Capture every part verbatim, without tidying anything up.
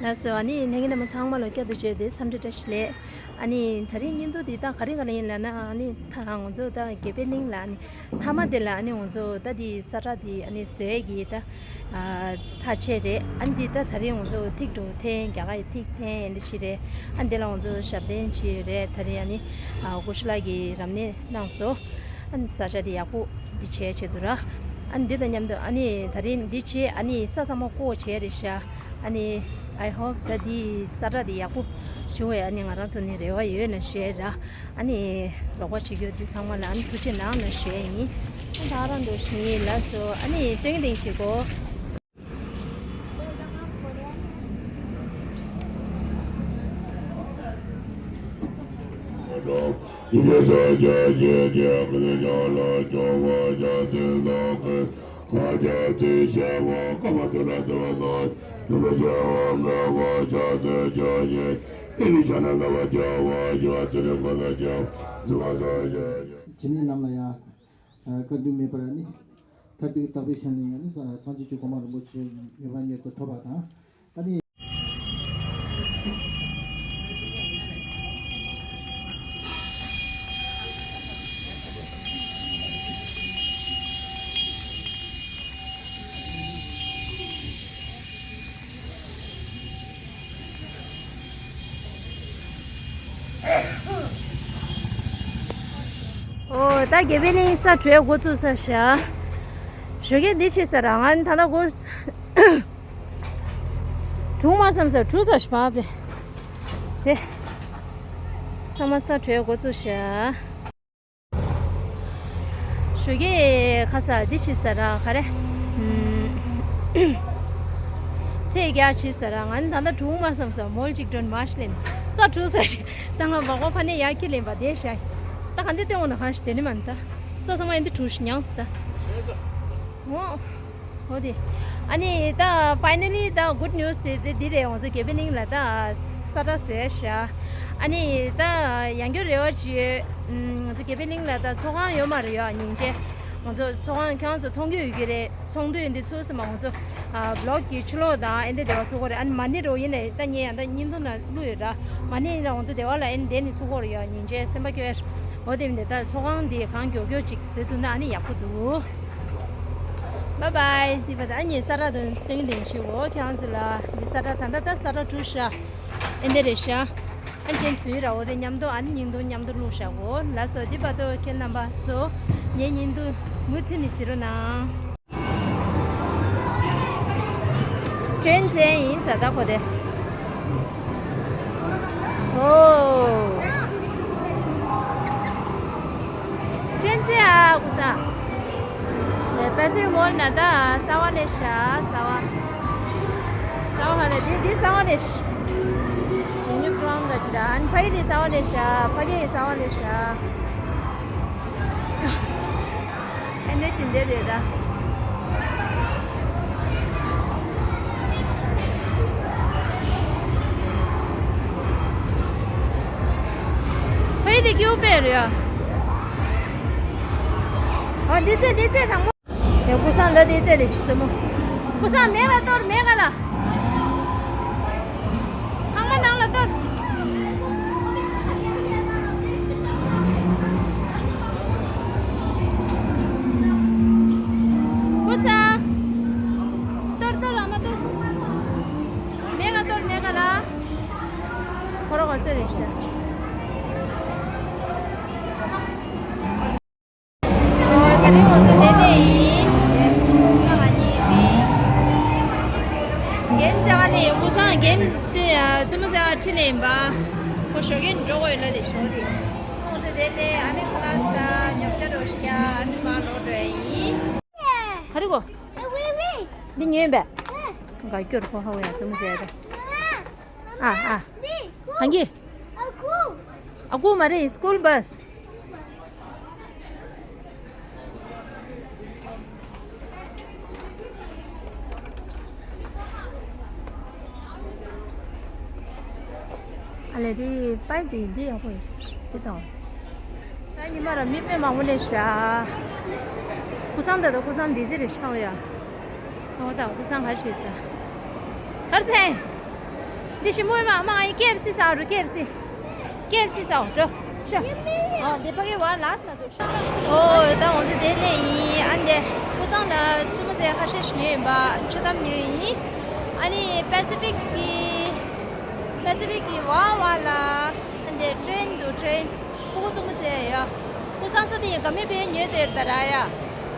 ལགས་སོ། ཨ་ནི་ལྷན་རྒྱས་རྣམ་པ་ཚང་མ་ལ་བསྐྱར་དུ་བརྗོད་དེ་འཚམས་འདྲི་བཀྲ་ཤིས་བདེ་ལེགས། ཨ་ནི་ད་རིང་བརྙན་ཐུང་འདི་ད་ག་རེ་ག་རེ་ཡིན་ལབ་ན། ཨ་ནི་ད་ང་ཚོ་ད་དགེ་འཕེལ་གླིང་ལ་ཨ་ནི་མཐའ་མ་དེ་ལ་ཨ་ནི་ང་ཚོ་ད་འདི་ས་ཁྲ་འདི་ཨ་ནི་བཟོས་ཀྱི་ད་ཨ་ཐག་ཆད་རེད། ཨ་ནི་འདི་ད་ད་རིང་ང་ཚོ་ཐིག་འགྲོ་འཐེན། རྒྱ་གར་ཡི་ཐིག་འཐེན་འདི་བྱས་རེད། ཨ་ནི་འདི་ལ་ང་ཚོ་ཞབས་བརྟན་བྱས་རེད། ད་རིང་ཨ་ནི་ཨ་ཀུ་ཤ་ལགས་ཀྱིས་རབ་གནས་གནང་སོང་། ཨ་ནི་ས་ཆ་འདི་ཡག་པོ་འདི་བྱས་བྱས་འདུག་ར། ཨ་ནི་འདི་དང་མཉམ་དུ་ཨ་ནི་ད་རིང་འདི་བྱས། ཨ་ནི་ས་ཚང་མ་བཀོག་བྱས་རེད་ཤག་ཨ་ནི་I hope ད་འདི་ས་ཁྲ་འདི་ཡག་པོ་བྱུང་བས། ཨ་ནི་ང་རང་ཐོག་ནས་རེ་བ་ཡོད་ན་ཞུས་ར། ཨ་ནི་རོགས་པ་བྱེད་རྒྱུ་འདི་ཚང་མ་ལ་ཨ་ནི་ཐུགས་རྗེ་གནང་ན་ཞུས་ཡིན། ཨ་ད་རང་འགྲོ་བཞིན་ཡིན། ལགས་སོ། ཨ་ནི་སྟོན་གྱི་དེང་ཞིག་གོ། དེ་ནས་རྣམས་ལ་ཡང་བཀའ་དྲིན་མེད་པར་ནི། མཐར་ཐུག་དག་པའི་ཞིང་ལ་ཡང་ནི་སངས་རྒྱས་ཆོས་གོང་མ་རིན་པོ་ཆེ་མྱུར་བ་མྱུར་དུ་ཐོབ་པ་དང་། ཨ་ནི། ཨོ། ད་དགེ་འཕེལ་གླིང་ས་བྲོས་འགོ་བཙུགས་ས་ཤག་ཞོགས་ཀས་འདི་ཕྱིན་ས་ར། ང་ད་ལྟ་འགོ་གྲོངས་མ་བསམ་ས་གྲུ་ས་ཤ་བབ་རེད་དེ། ཚང་མ་ས་བྲོས་འགོ་བཙུགས་ཤག་ཞོགས་ཀས་ཁ་ས་འདི་ཕྱིན་ས་ར་ག་རེ། ཚེས་བརྒྱད་ཕྱིན་ས་ར། ང་ནི་ད་ལྟ་གྲུ་མ་བསམ་ས་མོལ་གཅིག་སྒྲོན་མ་ཤི་ལེན་ས་གྲུ་ས་ཤི། ད་ང་མ་གོ་ཕ་ནས་ཡར་ཁྱེར་ལེན་པ་དེ་ཤ། ད་ག་འདི་སྟོན་འོང་ན་གང་ཤི་དེ་ནི་མ་ནི་ད་ས་ཚང་མ་ཡིན་འདི་གྲུ་ཤི་མྱངས་ས་ད། འོ། འོ་དེ། ཨ་ནི་ད་finally ད་good news དེ་དེ་འདི་རེད། ང་ཚོ་དགེ་འཕེལ་གླིང་ལ་ད་ས་ཁྲ་བཟོས་ཤག་ཨ་ནི་ད་ཡང་བསྐྱར་རེ་བ་ཅིག་ཡོད། ང་ཚོ་དགེ་འཕེལ་གླིང་ལ་ད་ཚོགས་ཁང་ཡོད་མ་རེད་ཡ། སྙིང་རྗེ། ང་ཚོ་ཚོགས་ཁང་ཁྱེད་རང་ཚོ་མཐོང་རྒྱུ་ཡོད་ཀྱི་རེད། ཚོགས་འདུ་ཡོད་འདི་ཚོ་སེམས་པ་ང་ཚོ་ཨ་vlog གི་ཕྱི་ལོགས་དང་ཨེ་འདི་དེ་བ་ཚོ་གོ་རེད། ཨ་ནི་མ་ཎི་རོ་ཡིན་ནས་ད་ངས་ཡང་ད་བརྙན་ཐུང་ནང་བླུགས་ཡོད་ར། མ་ཎི་ཡིན་ན་ང་ཚོ་དེ་བ་ལ་ཨེ་འདི་ནས་ཚོ་གོ་རེད་ཡ། སྙིང་རྗེ་སེམས་པ་སྐྱོ་ཡ། འོ་དེ་མིན་ད་ཚོགས་ཁང་འདི་གང་མགྱོགས་མགྱོགས་ཅིག་བཟོས་ཐུབ་ན་ཨ་ནི་ཡག་པོ་འདུག Bye bye། འདི་བ་ད་ཨ་ནི་ས་ཁྲ་དང་སྟོན་གྱི་དེ་ཞུ་འོ། ཁྱེད་རང་ཚོ་ལ་འདི་ས་ཁྲ་ད་ད་ད་ས་ཁྲ་བྲུ་ཤག་ཨེ་འདི་རེད་ཤག་ཨ་ཅན་ཚུའི་ར་འོ་དེ་མཉམ་དུ་ཨ་ནི་སྙིང་དུ་མཉམ་དུ་བླུགས་ཤག་འོ། ལགས་སོ། འདི་བར་དུ་ཁྱེད་རྣམ་པ་ཚོ་ངའི་སྙིང་དུ་མུ་མཐུད་ནས་གཟིགས་རོགས་གནང་། དྲན་ཚན་ཡིན་ས་ད་ཁོ་དེ། ཨོ། དྲན་ཚན་ཨ་ཀུ་ས། པེ་སེར་མོལ་ན་ད་གསར་བ་ལས་ཤག་གསར་བ། གསར་བ་ཧ་ལས་འདི་འདི་གསར་བ་ལས་ཤག་ཡིན་ཉུ་ཀྲོང་ལ་ཅི་ར། ཨན་ཕ་གི་འདི་གསར་བ་ལས་ཤག་ཕ་གི་གསར་བ་ལས་ཤག་ཨན་ནེ་ཤིན་དེ་དེ་ད། ཕ་གི་འདི་ཀྱུ་པེ་རེད་ཡ། ཨ་འདི་ཚེ་འདི་ཚེ་དང་པོ། ཡ། ཀུ་སང་ལ་དེ་ཚེ་ལས་ཤི་ཏོ་མོ། ཀུ་སང་མེ་ག་གཏོར་མེ་ག་ལ། ཨ་མ་ནང་ལ་གཏོར། ཀུ་སང་། གཏོར་གཏོར་ཨ་མ་གཏོར། མེ་ག་གཏོར་མེ་ག་ལ། ཁོ་རོ་ག་ཚེ་ལས་ཤི། ཨོ། ད་རིང་ང་ཚོ་བསྡད་དེ་ཡིན། ས་ང་གཉིས་ཡིན། རྒན་ཚེ་བ་ནས་ཀུ་སང་རྒན་ཚེ་ཨ་བཙུན་མོ་ཚེ་བ་ཁྲིད་ནས་ཡིན་པ། ཁོ་ཞོགས་ཀས་འགྲོ་དགོས་ཡོད་ལ་དེ་ཞོགས་དེ། ང་ཚོ་བསྡད་དེ་ཨ་ནི་ཁོ་ལ་ས་ཉོ་ཆ་འགྲོ་ཤི་ཀྱ་ཨ་ནི་མ་ལོག་འགྲོ་ཡ་ཡིན། ག་རེ་གོ། འདི་ཉོས་པས། ག་སྐྱོར་ཁོ་ཧ་གོ་ཡ་བཙུན་མོ་ཚེ་བ་དེ། ཨ་ཨ། གང་གི། ཨ་ཁུ་མ་རེད། སྐུལ་བྷ་སི། ཨ་ལས་དེ་པའི་དེ་འདི་ཡག་པོ་ཡོད་ཟེར། འདི་དང་། ད་ཉི་མ་ར་མི་དཔེ་མང་པོ་སླེབས་ཤག་ཀུ་སང་ད་ད་ཀུ་སང་བི་ཟི་རེད་ཤག་ཡ། ཨོ་ད་ཀུ་སང་ག་ཞིག་ད། གར་ཚེ། འདི་ཞིམ་པོ་ཡོད་མ། མ་ཡི་ཀེ་ཨེཕ་སི་ཟ་འགྲོ། ཀེ་ཨེཕ་སི། ཀེ་ཨེཕ་སི་ཟ་འགྲོ། ཤ། ཨོ་འདི་ཕ་གི་བ་ལགས་ན་འདུག་ཤ། ཨོ་ད་ང་ཚོ་དེ་ནས་ཡིན། ཨ་འདི་ཀུ་སང་ལ་བཙུན་མོ་ཚོས་ཁ་ཤས་ཤིག་ཉོས་ཡིན་པ། མཆོད་གཏམ་ཉོས་ཡིན། ཨ་ནི་པེ་སི་ཕིག་གི་པེ་སི་ཕིག་གི་བ་བ་ལ་ཨ་འདི་ཀྲེན་འདུག་ཀྲེན། ཕྲུ་གུ་བཙུན་མོ་ཚོས་ཡ། ཀུ་སང་ས་དེ་ཡིན་ག་མེད་པའི་ཉོས་དེ་ད་ར་ཡ།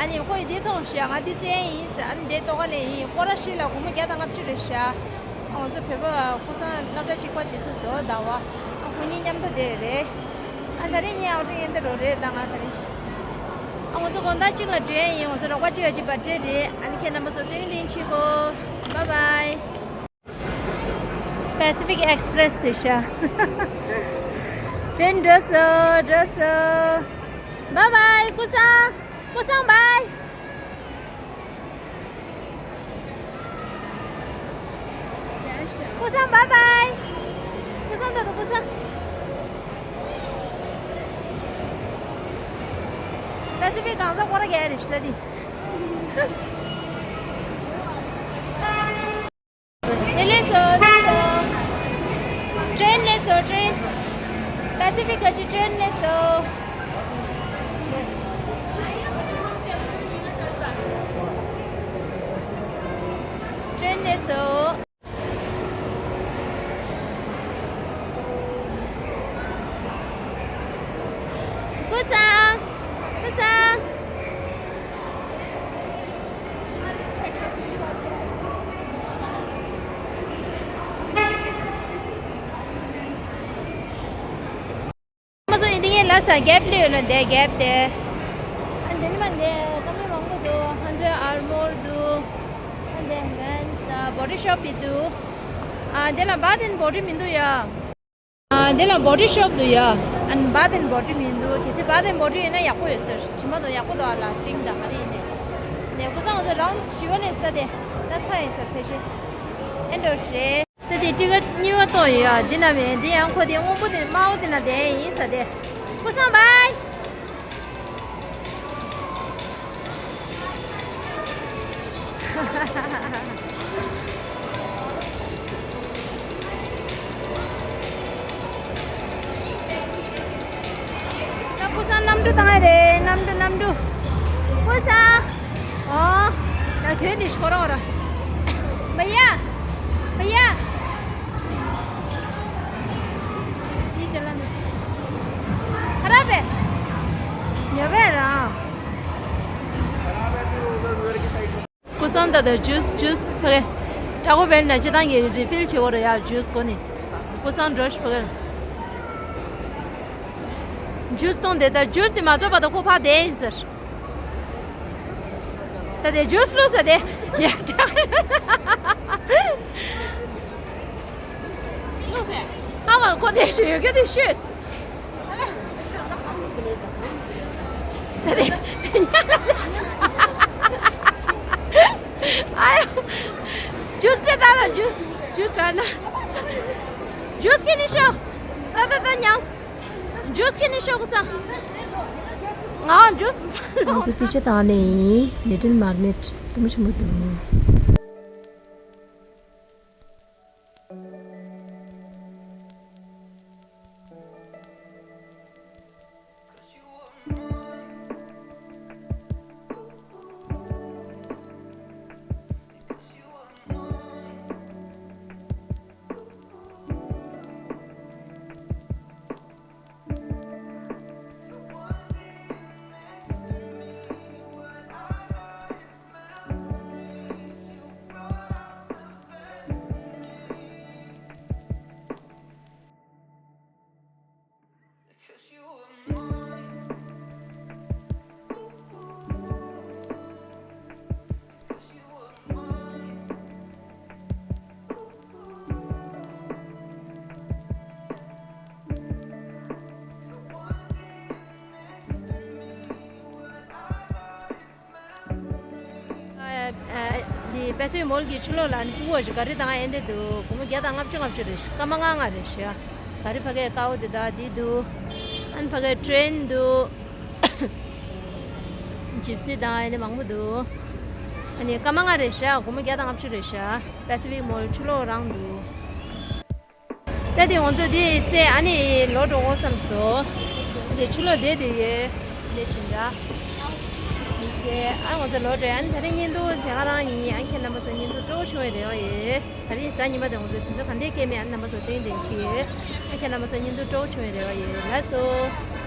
ཨ་ནི་ཁོ་ཡི་འདི་མཐོང་ཤག་ང་འདི་བཙལ་ཡིན་ཟེར། ཨ་ནི་འདི་ཏོག་ཀ་ལེན་ཡིན། སྐོར་ར་ཤི་ལ་སྒོར་མོ་བརྒྱ་དང་ལྔ་བཅུ་རེད་ཤག་ང་ཚོ་བོད་པ་ཀུ་སང་སློབ་གྲྭ་གཅིག་པ་བྱེད་ཐུབ་སོ་ཟླ་བ། ཨ་ཁོ་གཉིས་མཉམ་དུ་བསྡད་རེད། ཨ་ད་རེས་ངའི་ཨའུ་ཊིང་ཡིན་འདི་རོ་རེད། ད་ང་ད་རེས་ཨ་ང་ཚོ་དགོང་དག་གཅིག་ལ་འགྲོ་ཡ་ཡིན། ང་ཚོ་རོགས་པ་གཅིག་ལ་གཅིག་བར་ཌེ་རེད། ཨ་ནི་ཁྱེད་རྣམ་པ་ཚོ་སྟོན་ལེན་བྱེད་གོ། བཱའི་བཱའི། Pacific Express ཞེས་བྱ། ཀྲེན་འགྲོ་སོང་འགྲོ་སོང་། བཱའི་བཱའི། ཀུ་སང་། ཀུ་སང་བཱའི། ཀུ་སང་བཱའི་བཱའི། ཀུ་སང་ད་དུ་ཀུ་སང་། Pacific གང་ཟག་སྐོར་ར་རྒྱག་རེད་ཤི་ད་དེ། དེ་ལས་སོ་དེ་ལས་སོ། ཀྲེན་ལས་སོ་ཀྲེན། Pacific ག་ཅི་ཀྲེན་ལས་སོ། ཀྲེན་ལས་སོ། ཀུ་སང་། ཀུ་སང་། མ་སོང་ཡིན་དེ་ངས་ལ་ས་གེབ་ལས་ཡོད་ལ་འདས་གེབ་དེ། ཨ་འདི་ནི་མ་འདས་ཀ་མེད་མང་པོ་འདུག Under Armour འདུག་ཨ་འདས་Vans ད་Body Shop ཡི་འདུག་ཨ་འདི་ལ་Bath and Body མི་འདུག་ཡ། ཨ་འདི་ལ་Body Shop འདུག་ཡ། ཨ་Bath and Body མི་འདུག་གལ་སྲིད་Bath and Body ཡོད་ན་ཡག་པོ་ཡོད་ཟེར། དྲི་མ་དང་ཡག་པོ་འདུག་ཨ་ལ་སི་ཊིང་དང་ག་རེ་ཡིན་ནས། འདས་ཁོ་ཚང་ང་ཚོ་རའུན་ཌི་བཞི་པ་ནས་ས་དེ་ད་ཚ་ཡིན་ཟེར་ཕལ་ཆེར། ཨེ་འགྲོ་རེད། ད་དེ་ཊི་ཀེ་ཊི་གཉིས་པ་གཏོང་ཡོད། འདི་ན་མེད། འདི་ཡང་ཁོ་དེ་སྔོན་པོ་དེ་དམར་པོ་དེ་ན་བསྡད་ཡིན་ས་དེ། ཀུ་སང་བཱའི། ད་ཀུ་སང་གནམ་གྲུ་བཏང་ཡ་རེད། གནམ་གྲུ་གནམ་གྲུ། ཀུ་སང་། ཨོ། ད་གྱོན་དེ་ཤོར་རོགས་ར། བ་ཡ། བ་ཡ། ཡི་ཅ་ལ་ནི། ཁ་ར་བེ། ཉོ་བེ་ར། ཀུ་སང་ད་ད་ཇུས་ཇུས་ཐ་གེ། ཁྲ་གོ་བེལ་ན་ཅི་དང་གི་རི་ཕིལ་བྱེད་འོ་ར་ཡ་ཇུས་གོ་ནི། ཀུ་སང་འགྲོ་ཤི་ཕ་གེ། ཇུས་གཏོང་དེ་ད་ཇུས་དེ་མ་ཚོད་པ་ད་ཁོ་ཕ་དེ་ཡིན་ཟེར། ད་དེ་ཇུས་བླུགས་ས་དེ། ཡ་ཀྲག་ཨ་མ་ཁོ་དེ་ཤོད་ཡོད་གི་དེ་ཤོད། ད་དེ་ཨ་ཡ། ཇུས་དེ་ད་ལ་ཇུས་ཇུས་ག་ན། ཇུས་གི་ནི་ཤོད། ད་ད་ད་ཉང་། ཇུས་ཁྱེར་ནས་ཤོག་ཚང་། ང་ཇུས། ང་ཚོ་པི་ཆ་བཏང་ནས་ཡིན། Little Mermaid དུ་མ་ཆུ་མོ་དུ། ཨ་ཨ་འདི་པེ་སི་ཕིག་མོལ་གྱི་ཕྱི་ལོགས་ལ་ཨ་ནི་ཕྲུ་གུ་ཞིག་ག་རི་དང་ཨེ་འདྲ་འདུག་སྒོར་མོ་བརྒྱ་དང་ལྔ་བཅུ་ལྔ་བཅུ་རེད། སྐར་མ་ལྔ་ལྔ་རེད་ཤག་ག་རི་ཕ་གའི་དཀར་པོ་དེ་དག་འདི་འདུག་ཨ་ནི་ཕ་གའི་ཊེན་འདུག་ཇིབ་སི་དང་ཨེ་འདྲ་མང་པོ་འདུག་ཨ་ནི་སྐར་མ་ལྔ་རེད་ཤག་སྒོར་མོ་བརྒྱ་དང་ལྔ་བཅུ་རེད་ཤག་པེ་སི་ཕིག་མོལ་ཕྱི་ལོགས་རང་འདུག་ད་དེ་ང་ཚོ་དེ་རྩེ་ཨ་ནི་ལོག་འགྲོ་དགོས་བསམ་སོང་། དེ་ཕྱི་ལོགས་བསྡད་དུ་ཡོད། དེ་བཞིན་འདྲ། མི་ཚེ་ཨ་ང་ཚོ་ལོག་འགྲོ་ཡ། ཨ་ནི་ད་རིང་བརྙན་ཐུང་དེ་ག་རང་ཡིན། ཨ་ཁྱེད་རྣམ་པ་ཚོ་བརྙན་ཐུང་སྤྲོ་བོ་བྱུང་བའི་རེ་བ་ཡོད། ད་རིང་གཟའ་ཉི་མ་དེ་ང་ཚོ་དུས་ཚོད་ག་འདྲས་སྐྱེལ་མེད། ཨ་རྣམ་པ་ཚོ་སྟོན་སྟོན་བྱེད་ཡོད། ཨ་ཁྱེད་རྣམ་པ་ཚོ་བརྙན་ཐུང་སྤྲོ་བོ་བྱུང་བའི་རེ་བ་ཡོད། ལགས་སོ།